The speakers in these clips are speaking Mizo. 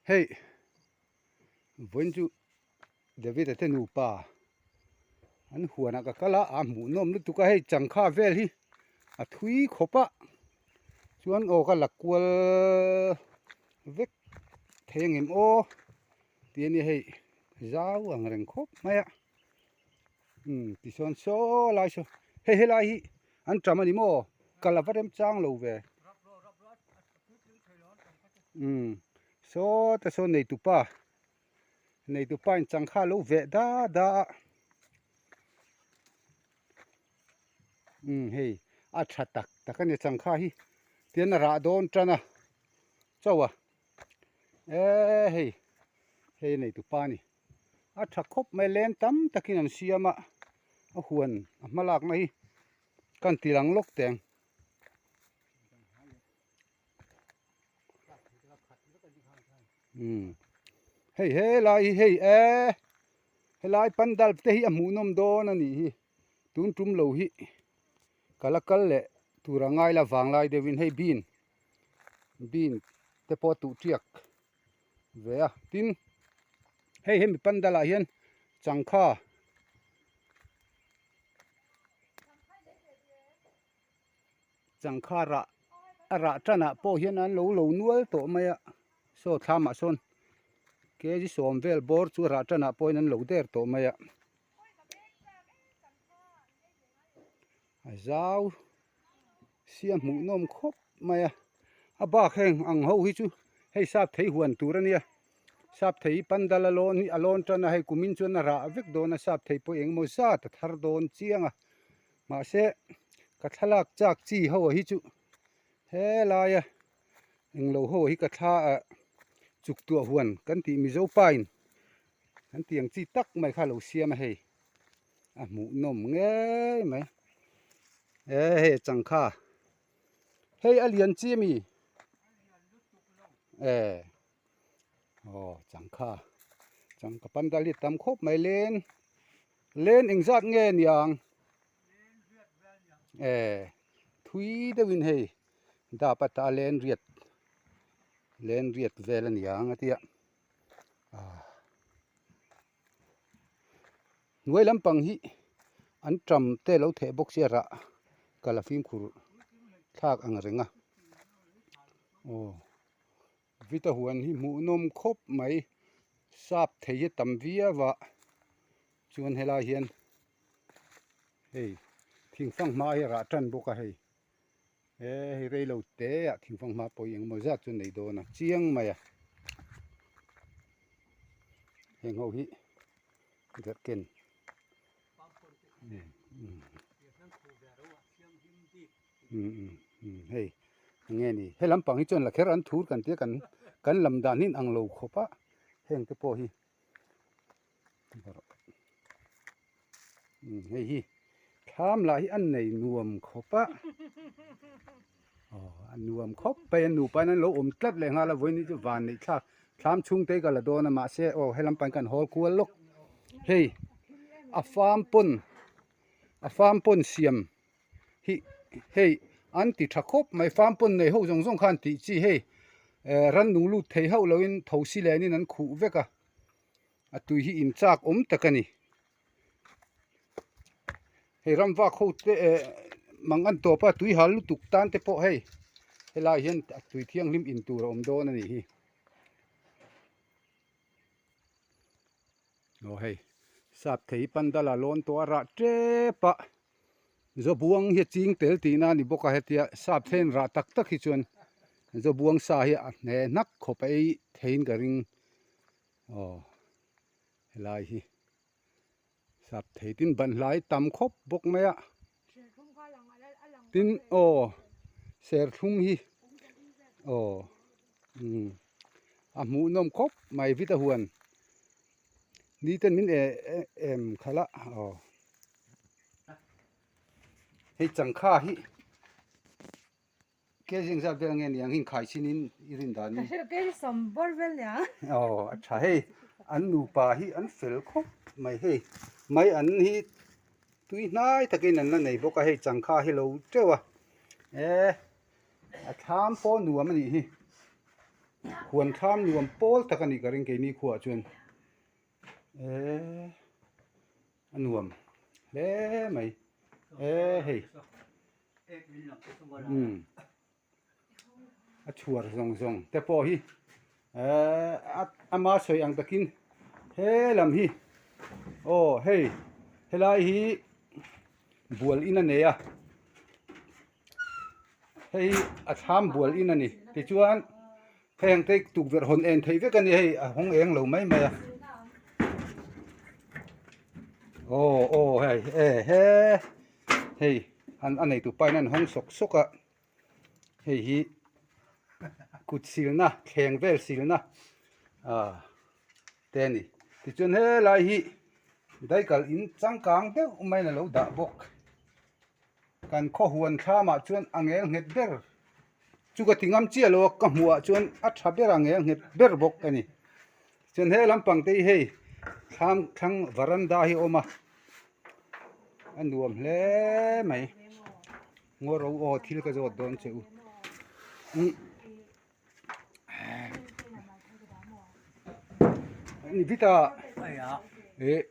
Hei vawiin chu David a te nupa an huanah ka kal a a hmuhnawm lutuk a hei changkha vel hi a thui khawp a chuan aw ka la kual vek thei ang em aw tih a nia hei zau ang reng khawp mai a umm tichuan saw lai saw hei helai hi an ṭam a ni maw kal a va remchang lo ve. Umm saw te saw neitupa neitupa in changkha a lo veh da da a umm hei a tha tak tak a ni changkha hi tian a rah dawn tan a chauh a eee hei hei neitupa a ni a tha khawp mai leng tam takin an siam a a huan a hma lakna hi kan ti lang lawk teng. Umm hei helai hi hei e helai pandal te hi a hmuhnawm dawn a nih hi tun tum lo hi ka la kal leh tur a ngai la vanglai deuhin hei bean bean te pawh tuh tiak ve a tin hei hemi pandal ah hian changkha. Changkha rah a rah tanah pawh hian an lo lo nual tawh mai a saw thlamah sawn kg sawm vel bawr chu a rah tanah pawh hian an lo der tawh mai a a zau sia hmuhnawm khawp mai a a bak heng ang ho hi chu hei sap thei huan tur a nia sap thei pandal a lawn hi a lawn tan a hei kumin chuan a rah vek dawn a sap thei pawh engemaw zat a thar dawn chiang a. Mahse ka thlalak chak chi ho hi chu helaia englo ho hi ka thla ah chuk tuah huan kan tih Mizo pa in an tih ang chi tak mai kha lo siam a hei a hmuhnawm ngei mai e hei changkha hei a lian chi ami e aw changkha changkha pandal hi tam khawp mai len. Len engzat nge niang? E thui deuhin hei dap ata len riat len riat vel a niang a tia ah hnuai lampang hi an ṭam te lo theh bawk sia rah ka la fimkhur thlak ang reng a aw. Vita huan hi hmuhnawm khawp mai sap thei hi a tam viau a chuan helai hian hei thingfang hma hi a rah tan bawk a hei he hei reilo te ah thingfang hma pawh hi engemaw zat chu a nei dawn a chiang mai a heng ho hi derhken hei enge ni he lampang hi chuan la kher an thur kan tia kan kan lam dan hi in ang lo khawp a heng te pawh hi hei hi thlam lah hi an nei nuam khawp a aw a nuam khawp mai a nupa in an lo awm tlat leh nghal a vawiin hi chu van neih thlak thlam chhung te hi ka la dawn a mahse aw he lampang hi kan hawl kual lawk hei a farm pawn a farm pawn siam hi hei an ti tha khawp mai farm pawn nei ho zawng zawng khan tih chi hei eh rannung lut thei hauh loin thosi lenin an khuh vek a a tui hi in chak awm tak a ni hei ram vak ho te eh mang an tawp a tui hal lutuk tan te pawh hei helai hian a tui thianghlim in tur a awm dawn a nih hi aw hei sap thei pandal a lawn tawh a rah tep a Zawbuang hi a ching tel tihna a ni bawk a hetia sap thlen rah tak tak hi chuan zawbuang sa hi a hne hnak khawp a ei theiin ka ring aw helai hi sap thei tin banhla hi tam khawp bawk mai a tin aw serthlum hi aw umm a hmuhnawm khawp mai vita huan ni ten min em khalh a aw. Hei changkha hi kg engzat vel nge niang heng khai chhin in i rin dan in. Ka hrilh kg sawm bawr vel niang. Aw a tha hei an nupa hi an fel khawp mai hei mai an hi tui hnai takin an la nei bawk a hei changkha hi lo teuh a e a thlam pawh nuam a nih hi. Huan thlam nuam pawl tak a nih ka ring keini khuaah chuan eee a nuam hle mai eee hei umm a chhuar zawng zawng te pawh hi eee ama sawi ang takin he lam hi aw hei helai hi bual in a nei a. Hei hi a thlam bual in a ni tichuan heng te tukverh hawn en theih vek a ni hei a hawng eng lo mai mai a aw aw hei e he hei an a neitu pa in an hawng sawk sawk a hei hi kut silna thleng vel silna ah te a ni tichuan helai hi daikal in changkang deuh maiin a lo dah bawk. Kan khaw huan thlamah chuan a ngel nghet ber chu ka ti ngam chiah lo a, ka hmuhah chuan a tha ber a ngel nghet ber bawk a ni. Chuan he lampang te hi hei thlam thlang varanda hi a awm a, a nuam hle mai. Ngaw ro aw thil ka zawt dawn che u. Ni vita eh.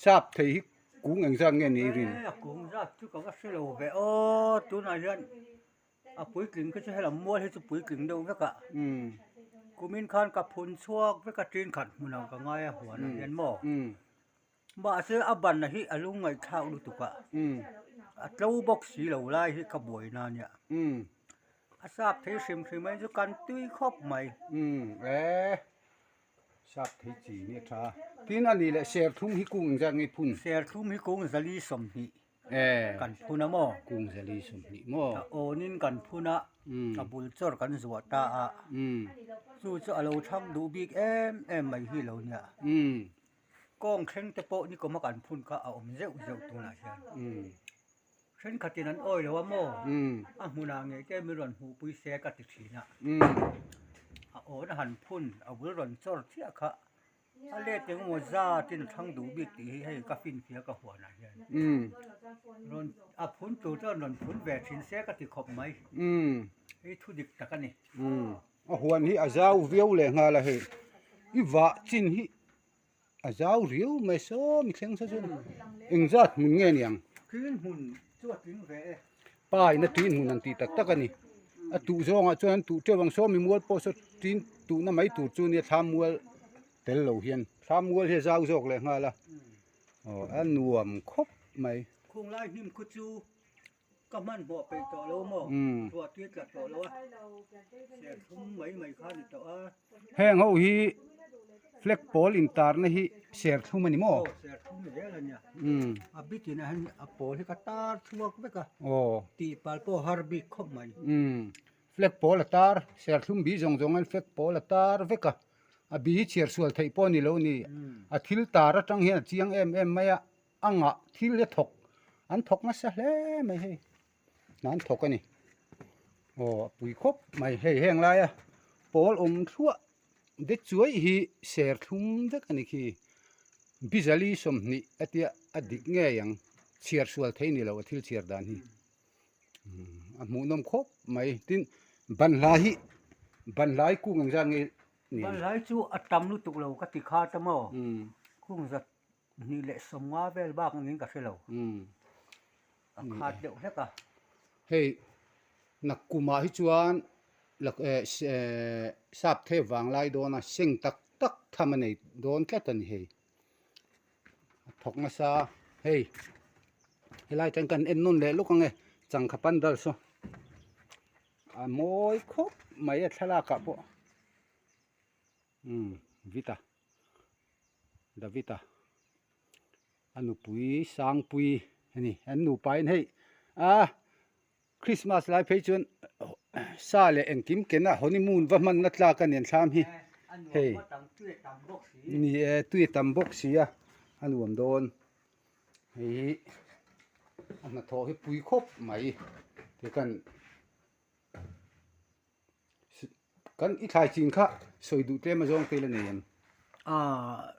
Sap thei hi kung engzat nge ni rin? A kung zat chu ka va hre lo ve aw, tunah hian a puitling khi chu helam mual hi chu puitling deuh vek a, kumin khan ka phun chhuak vek a tin khat hmun ang ka ngai a huan ah hian maw, mahse a ban hi a lung ngaihthlak lutuk a, a tlo bawk si lo lai hi ka buai na nia, a sap thei hrim hrim mai chu kan tui khawp mai. Sap thei chi hi a tha. Tin a nih leh serthlum hi kung engzat nge phun? Serthlum hi kung zali 20 kan phun a maw? Kung zali 20 maw? A awnin kan phun a, a bul chawr kan zuah ta a. Chu chu a lo thang duh bik em em mai hi lo nia. Kawng thleng te pawh nikawm a kan phun kha a awm zeuh zeuh tunah hian. Thenkhatin an awi lo a maw? A hmunah ngei te min rawn hmuhpui se ka ti thin a. A awn a han phun, a bul rawn chawr chiah kha a let eng emaw zatin a thlang duh bik tih hi hei ka finfiah ka huanah hian rawn a phun tur chuan rawn phun ve thin se ka ti khawp mai. Hei thu dik tak a ni. A huan hi a zau viau leh nghal a hei. I vah chin hi A zau riau mai saw mi thleng sa chu engzat hmun nge niang? Tui hmun chu a tling ve e. Pa in a tui hmun an tih tak tak a ni. A tuh zawngah chuan an tuh teuh ang saw mi mual pawh saw tin tuhna mai tur chu nia thlam mual tel lo hian thlam mual hi a zau zawk leh nghal a aw a nuam khawp mai. Khunglai hnim khu chu Ka hmanhmawh peih tawh lo maw? Ruah tir tla tawh lo a, serthlum mai mai kha a ni tawh a. Heng ho hi flag pawl intarna hi serthlum a ni maw? Aw, serthlum ni zel a nia. A bitin ah hian a pawl hi ka tar chhuak vek a. Aw. Tihpalh pawh har bik khawp mai. Flag pawl a tar, serthlum bi zawng zawng hian flag pawl a tar vek a. A bi hi chhiar sual theih pawh a ni lo a ni. A thil tar atang hian a chiang em em mai a. A ngah thil hi a thawk an thawk nasa hle mai hei hna an thawk a ni aw a pui khawp mai hei heng laia pawl awm thluah de chuai hi serthlum vek a ni khi bizali 20 a tia a dik ngei ang chhiar sual thei ni lo a thil chhiar dan hi a hmuhnawm khawp mai tin banhla hi banhla hi kung engzat nge ni ang banhla hi chu a tam lutuk lo ka ti kha ta maw kung zat 250 vel bak angin ka hre lo. A khat deuh hlek a. Hei nakkumah hi chuan sap thep vang lai dawna seng tak tak tham a nei dawn tlat a ni hei. A thawk nasa hei helai tan kan en nawn leh lawk ang e changkha pandal saw a mawi khawp mai a thlalak ah pawh umm vita. David-a a nupui Sangpui a ni an nupa in hei a Christmas lai phei chuan sa leh engkim ken a honeymoon va hman na tlak a ni an thlam hi hei ni e tui a tam bawk si a a nuam dawn hei hi a hnathawh hi pui khawp mai tikhan. Kan i thlai chin kha sawi duh tlem azawng te la nei em? Aaa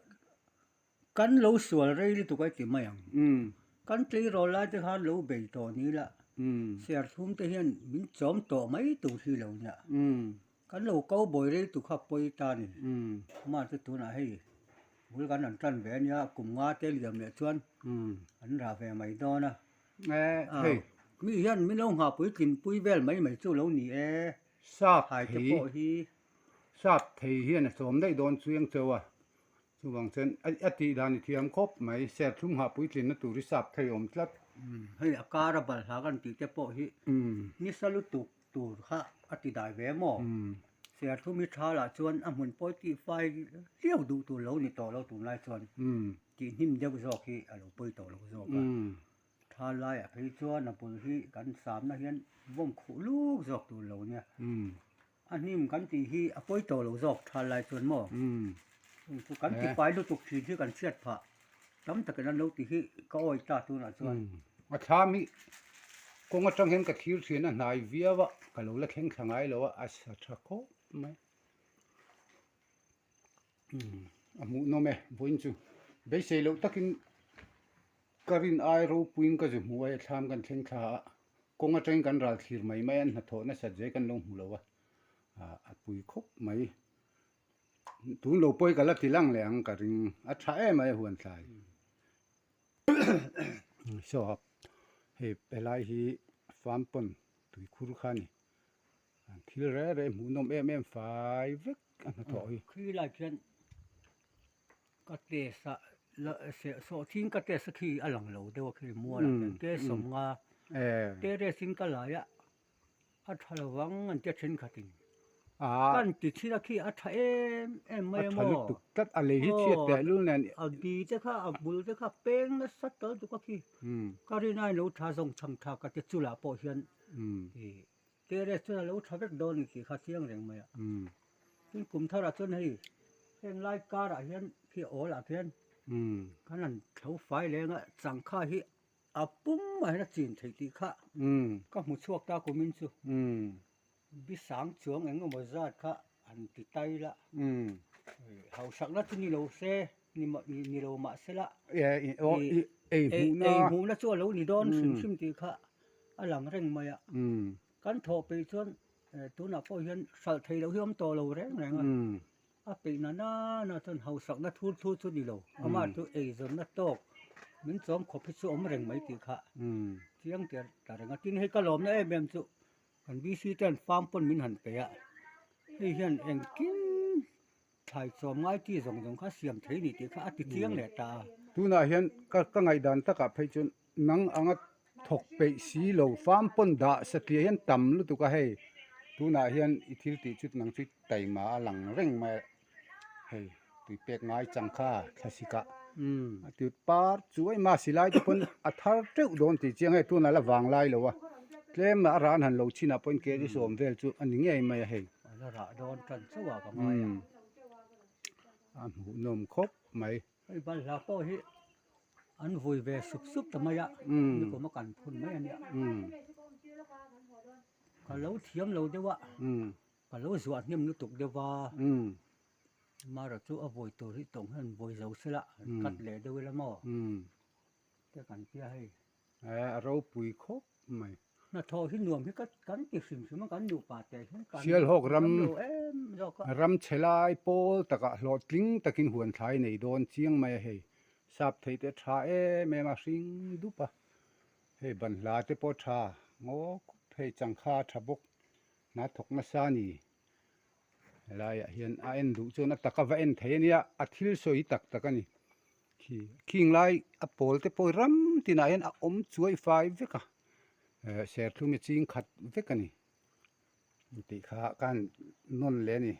kan lo sual rei lutuk a ti mai ang. Kan tleirawl lai te khan lo bei tawh ni la serthlum te hian min chawm tawh mai tur hi lo nia. Kan lo ko bawi rei tu kha pawi ta ni. Amah chu tunah hei bul kan rawn tan ve ania kum nga te liam leh chuan an rah ve mai dawn a. Hei. Mi hian min lo nghah puitlin pui vel mai mai chu lo ni e. Sap Thlai te thei pawh hi. Sap thei hian a chawm daih dawn chuang cheu a. Chuvang chuan a tih dan i thiam khawp mai. Serthlum nghah puitlinna tur hi sap thei awm tlat. Hei a kar a balhla kan tih te pawh hi nisa lutuk tur kha a ti dai ve maw? Serthlum hi tha lah chuan a hmun pawi tih fai viau duh tur lo ni tawh lo tunlai chuan tih hnim deuh zawk hi a lo pawi tawh lo zawk a. Tha laiah phei chuan a bul hi kan samna hian vawm khuh luk zawk tur lo nia. A hnim kan tih hi a pawi tawh lo zawk tha lai chuan maw? Chu kan ti fai lutuk thin hi kan hriat phah tam takin an lo ti hi ka awi ta tunah chuan. A thlam hi kawng atang hian ka thlir thin a hnai viau a, ka lo la thleng thla ngai lo a, a sa tha khawp mai. A hmuhnawm e vawiin chu beisei loh takin ka rin ai ropuiin ka zu hmu a, he thlam kan thleng thla a, kawng atangin kan ral thlir mai mai a, an hnathawh nasat zai kan lo hmu lo a, a pui khawp mai. Tun lo pawi ka la ti lang leh ang ka ring, a tha em ai huan thlai. Saw hei helai hi farm pawn tuikhur kha a ni. Thil reng reng hmuhnawm em em fai vek a hnathawh hi. Khi lai khian ka test a sawhthing ka test a khi a lang lo deuh a khi mual ah khian te sawmnga terrace in ka lai a a tha lo vang an tia thenkhatin kan ti thin a khi a tha em em mai a maw a tha lutuk tlat a lei hi chhiat teh lul nen a bi te kha a bul te kha peng nasa tal tuk a khi ka rin aiin lo tha zawng chhang tha ka ti chulah pawh hian Terrace chuan a lo tha vek dawn tih kha chiang reng mai a. Tin kum tharah chuan hei heng lai karah hian khi awl ah khian kan han tho fai leng a changkha hi a pum ah hian a chin theih tih kha ka hmu chhuak ta kumin chu bisang chuang eng emaw zat kha han ti tai la hausakna chu ni lo se ni lo mah se la ei hmuhna chu a lo ni dawn hrim hrim tih kha a lang reng mai a kan thawh peih chuan tunah pawh hian hralh theih loh hi awm tawh lo reng reng a a peih na nana chuan hausakna thur thur chu ni lo amah chu eizawnna tawk min chawm khawp hi chu awm reng mai tih kha chiang ta reng a tin hei ka lawmna em em chu kan VC te an farm pawn min han pe a hei hian engkim Thlai chawm ngai chi zawng zawng kha siam thei ni tih kha a ti chiang leh ta a. Tunah hian ka ka ngaihdan takah phei chuan nang anga thawk peih si lo farm pawn dah satliah hian tam lutuk a hei tunah hian i thil tih chu nang chu taima a lang reng mai a hei tui pek ngai chang kha thlasik ah a ti par chuai ma silai te pawn a thar teuh dawn tih chiang hei tunah la vang lai lo a tlem a ran han lo chin ah pawhin kg sawm vel chu a ni ngei mai a hei. A la rah dawn tan chauh a ka ngai a. A hmuhnawm khawp mai. Hei balhla pawh hi an vui ve sup sup ta mai a, nikum a kan phun mai a nia. Ka lo thiam lo deuh a, ka lo zuah hnem lutuk deuh va, mara chu a vui tur hi tawng hian vui zo sela, cut leh deuh ila maw te kan tia hei. A ropui khawp mai. Hnathawh hi nuam hi kan ti hrim hrim a, kan nupa teh hian kan Sialhawk ram lo em zawk a. Ram chhe lai pawl takah hlawhtling takin huan thlai nei dawn chiang mai a hei. Sap thei te tha em em a hring dup a. Hei banhla te pawh tha ngaw khup hei changkha tha bawk hna thawk nasa a ni. Helaiah hian a en duh chuan a taka va en thei a nia, a thil sawi tak tak a ni. Khi khing lai a pawl te pawh ram tinah hian a awm chuai fai vek a eh serthlum hi ching khat vek a ni tih kha ka han nawn leh a ni.